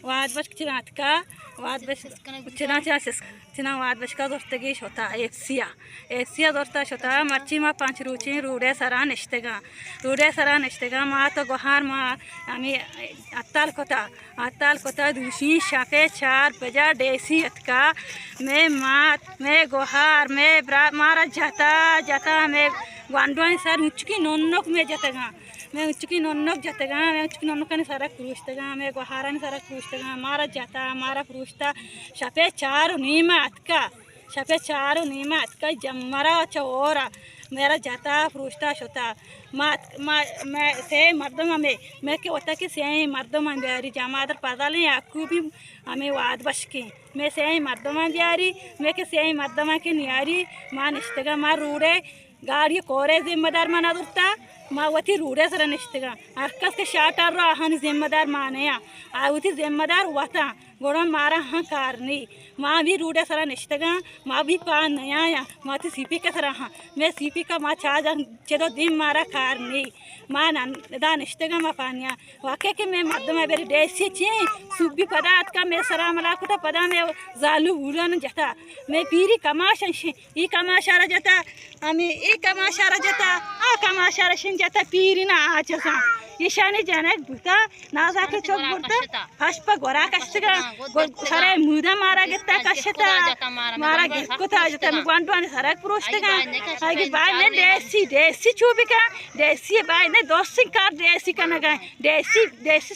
واد بشک چنا اتکا، واد بشک چنا، چنا سس-، چنا واد بشکا زرتگی شتا ایف سی ءَ۔ ایف سی ءَ زرتا شتا، مرچی ما پنچ روچیں روڈے سرا نشتگاں۔ روڈے سرا نشتگاں، ما تو گوہار ما ہمیں ہتال کتا، ہتال کتا، دوشی شپے چار بجا ڈی سی اتکا۔ مئے مات، مئے گوہار، مئے برا-، مارا جتا، جتا، مئے گوانڈوانی سر اچکی ننک مئے جتگاں۔ مئے اچکی ننک جتگاں، مئے اچکی ننکانی سرک پروشتگاں، مئے گوہارانی سرک پروشتگاں، مارا جتا، مارا پروشتا۔ شپے چار و نیما اتکا، شپے چار و نیما اتکا، جمرا چہ ہورا مارا جتا، پروشتا شتا۔ ما، ما، مئے سے مردم ہمیں، مئے کہ وتا کہ سے مردم ہم بیاری، جمادر پزلیں یعقوبی ہمیں واد بشکیں۔ مئے سے مردمان بیاری، مئے کہ سے مردمان کہ نیاری، ما نشتگاں، ما روڈے گاڑی کورے ذمہ دار ما ندرتا، ما وتی روڈے سرا نشتگاں۔ ہر کس کہ شاٹر رو آہانی ذمہ دار ما نیاں، آ وتی ذمہ دار وتاں، گڑا مارا ہاں کار نی۔ ما بھی روڈے سرا نشتگاں، ما بھی پا نیایاں، ما وتی سی پی کے سرا ہاں۔ مئے سی پی کا ما چا جان چدو دیم مارا کار نی۔ ما نن-، ادا نشتگاں ما پانیاں۔ واقعی کہ مئے مردم ءَ بری ڈی سی چی سوبی پدا اتکا مئے سرا ملا کتا، پدا مئے زالو بولان جتا۔ مئے پیری کماش انشی، ای کماشارا جتا، ہمیں ای کماشارا جتا، آ کماشارا شن جتا، پیری نا آ چسا۔ ایشانی جنک بوتا، نازا کے چوک بوتا، پش پا گورا کشتگا، گو-، سرے مودا مارا گتا کشتا، مارا گت کتا جتا، گوانڈوانی سرک پروشتگا۔ آگی بای نے ڈی سی، ڈی سی چو بکا، ڈی سی بای نے دوستین کار ڈی سی کنگا، ڈی سی، ڈی سی